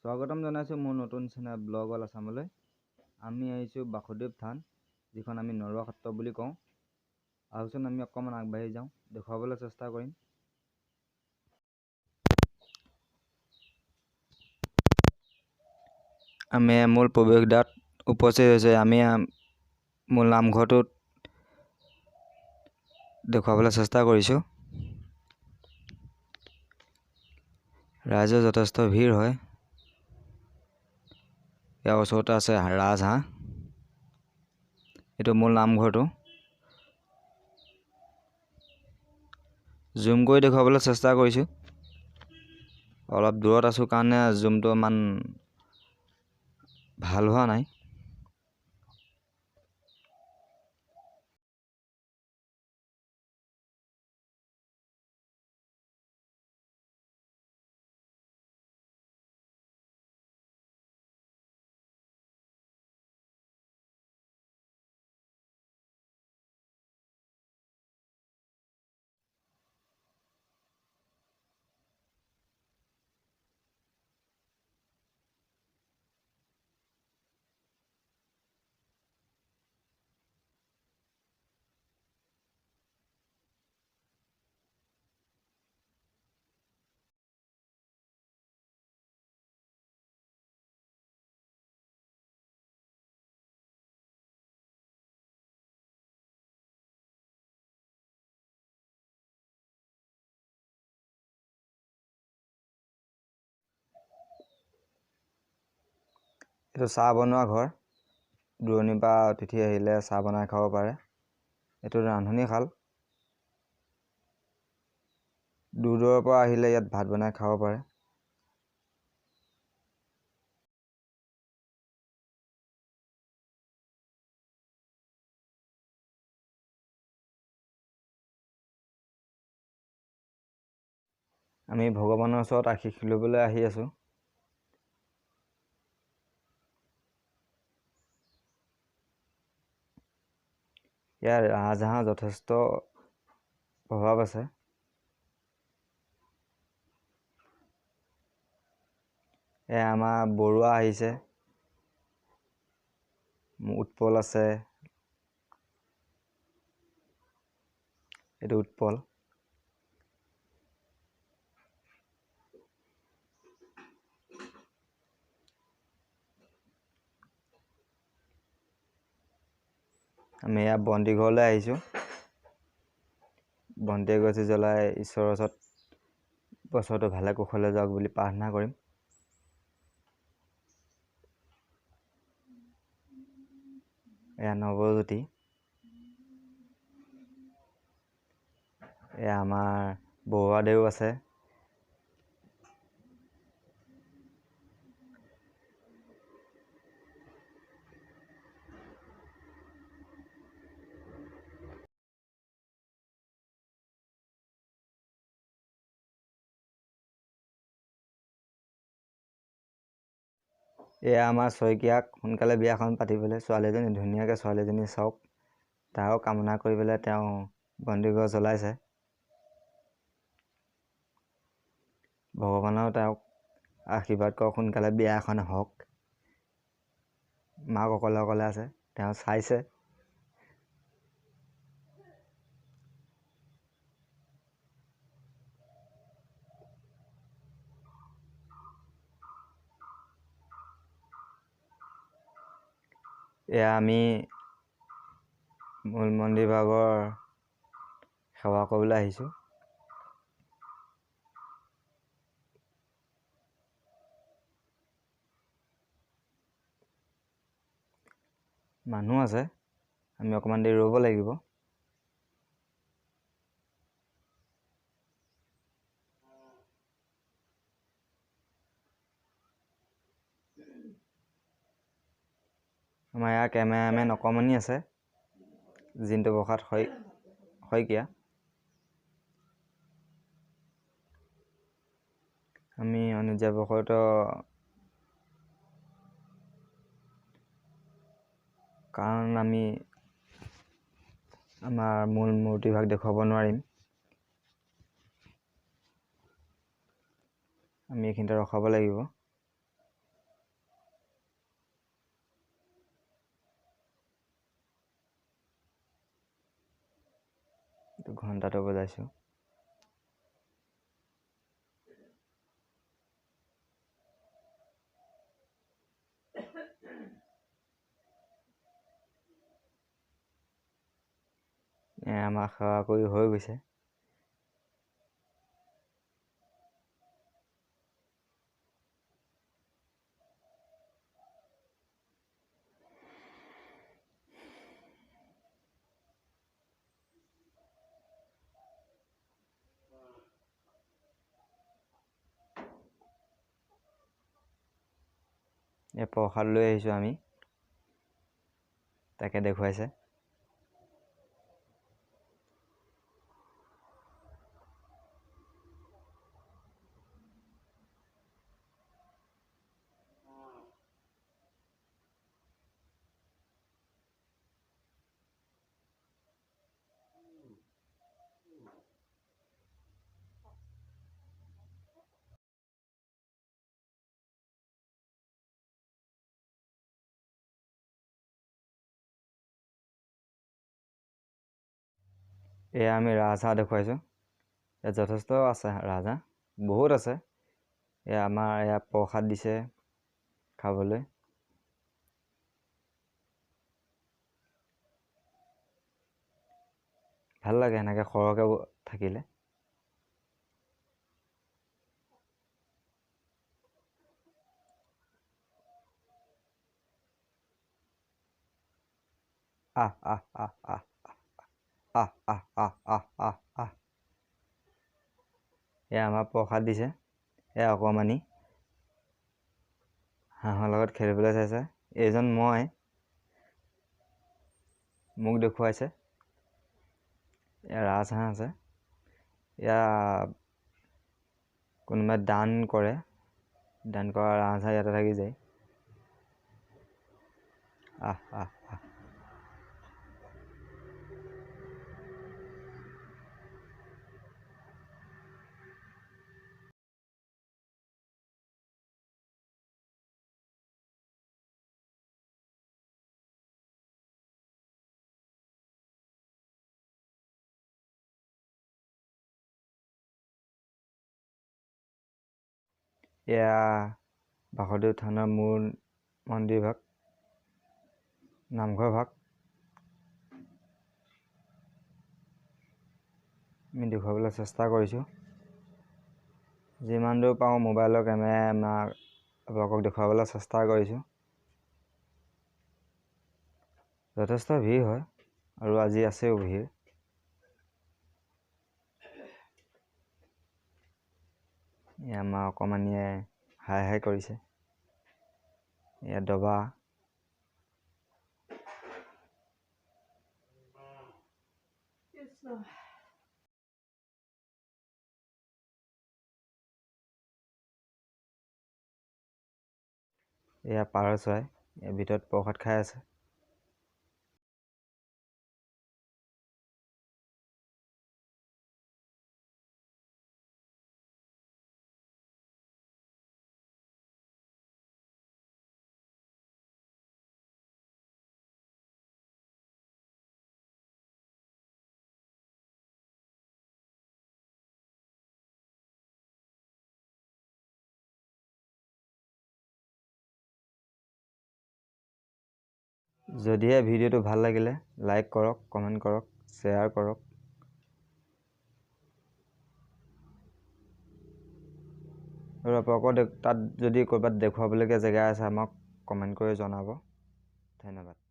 স্বাগতম জনাইছোঁ মোৰ নতুন চেনেল ব্লগ অল আছামলৈ। আমি আহিছোঁ বাসুদেৱ থান, যিখন আমি নৰোৱা সত্ৰ বুলি কওঁ। আহকচোন আমি অকণমান আগবাঢ়ি যাওঁ, দেখুৱাবলৈ চেষ্টা কৰিম। আমি মূল প্ৰৱেশদ্বাৰত উপস্থিত হৈছে। আমি মূল নামঘৰটোত দেখুৱাবলৈ চেষ্টা কৰিছোঁ। ৰাইজৰ যথেষ্ট ভিৰ হয়। ইয়াৰ ওচৰতে আছে ৰাজহাঁহ। এইটো মূল নামঘৰটো। জুম কৰি দেখুৱাবলৈ চেষ্টা কৰিছোঁ। অলপ দূৰত আছোঁ কাৰণে জুমটো ইমান ভাল হোৱা নাই। এইটো চাহ বনোৱা ঘৰ। দূৰণিৰ পৰা অতিথি আহিলে চাহ বনাই খাব পাৰে। এইটো ৰান্ধনীশাল। দূৰ দূৰৰ পৰা আহিলে ইয়াত ভাত বনাই খাব পাৰে। আমি ভগৱানৰ ওচৰত আশীষ ল'বলৈ আহি আছোঁ। ইয়াৰ ৰাজহাঁহ যথেষ্ট প্ৰভাৱ আছে। এয়া আমাৰ বৰুৱা আহিছে, উৎপল আছে, এইটো উৎপল। আমি এয়া বন্তি ঘৰলৈ আহিছোঁ। বন্তি এগছি জ্বলাই ঈশ্বৰৰ ওচৰত বছৰটো ভালে কুশলে যাওক বুলি প্ৰাৰ্থনা কৰিম। এয়া নৱজ্যোতি। এয়া আমাৰ বৰুৱাদেউ আছে। এয়া আমাৰ শইকীয়াক সোনকালে বিয়াখন পাতিবলৈ ছোৱালীজনী ধুনীয়াকৈ ছোৱালীজনী চাওক, তাৰো কামনা কৰি পেলাই তেওঁ বন্তিগছ জ্বলাইছে। ভগৱানেও তেওঁক আশীৰ্বাদ কৰক, সোনকালে বিয়া এখন হওক। মাক অকলে অকলে আছে, তেওঁ চাইছে। এয়া আমি মূল মন্দিৰ ভাগৰ সেৱা কৰিবলৈ আহিছোঁ। মানুহ আছে, আমি অকণমান দেৰি ৰ'ব লাগিব। আমাৰ ইয়াৰ কেমেৰামেন অকণমানি আছে, জিন্তু প্ৰসাদ শইকীয়া। আমি অনিচ্ছাবশতঃ কাৰণ আমি আমাৰ মূল মূৰ্তিভাগ দেখুৱাব নোৱাৰিম। আমি এইখিনিতে ৰখাব লাগিব। ঘণ্টাটো বজাইছোঁ। আমাৰ সেৱা কৰি হৈ গৈছে। এই প্ৰসাদ লৈ আহিছোঁ আমি, তাকে দেখুৱাইছে। এয়া আমি ৰাজহাঁহ দেখুৱাইছোঁ। ইয়াত যথেষ্ট আছে ৰাজহাঁহ, বহুত আছে। এয়া আমাৰ এয়া প্ৰসাদ দিছে খাবলৈ। ভাল লাগে সেনেকৈ সৰহকৈ থাকিলে। আহ আহ আহ আহ আহ আহ আহ আহ আহ আহ। এয়া আমাৰ প্ৰসাদ দিছে। এয়া অকণমানি হাঁহৰ লগত খেলিবলৈ চাইছে। এইজন মই, মোক দেখুৱাইছে। এয়া ৰাজহাঁহ আছে। এয়া কোনোবাই দান কৰে, দান কৰা ৰাজহাঁহ ইয়াতে থাকি যায়। আহ আহ আহ। এয়া বাসুদেৱ থানৰ মূল মন্দিৰভাগ, নামঘৰ ভাগ আমি দেখুৱাবলৈ চেষ্টা কৰিছোঁ। যিমান দূৰ পাৰোঁ মোবাইলৰ কেমেৰাই আমাক আপোনালোকক দেখুৱাবলৈ চেষ্টা কৰিছোঁ। যথেষ্ট ভিৰ হয় আৰু আজি আছেও ভিৰ। আমাৰ অকণমানিয়ে হাই হাই কৰিছে। এয়া দবা। এয়া পাৰ চৰাই, ইয়াৰ ভিতৰত প্ৰসাদ খাই আছে। যদিহে ভিডিঅ'টো ভাল লাগিলে লাইক কৰক, কমেণ্ট কৰক, শ্বেয়াৰ কৰক। আৰু আপোনালোকৰ তাত যদি ক'ৰবাত দেখুৱাবলগীয়া জেগা আছে আমাক কমেণ্ট কৰি জনাব। ধন্যবাদ।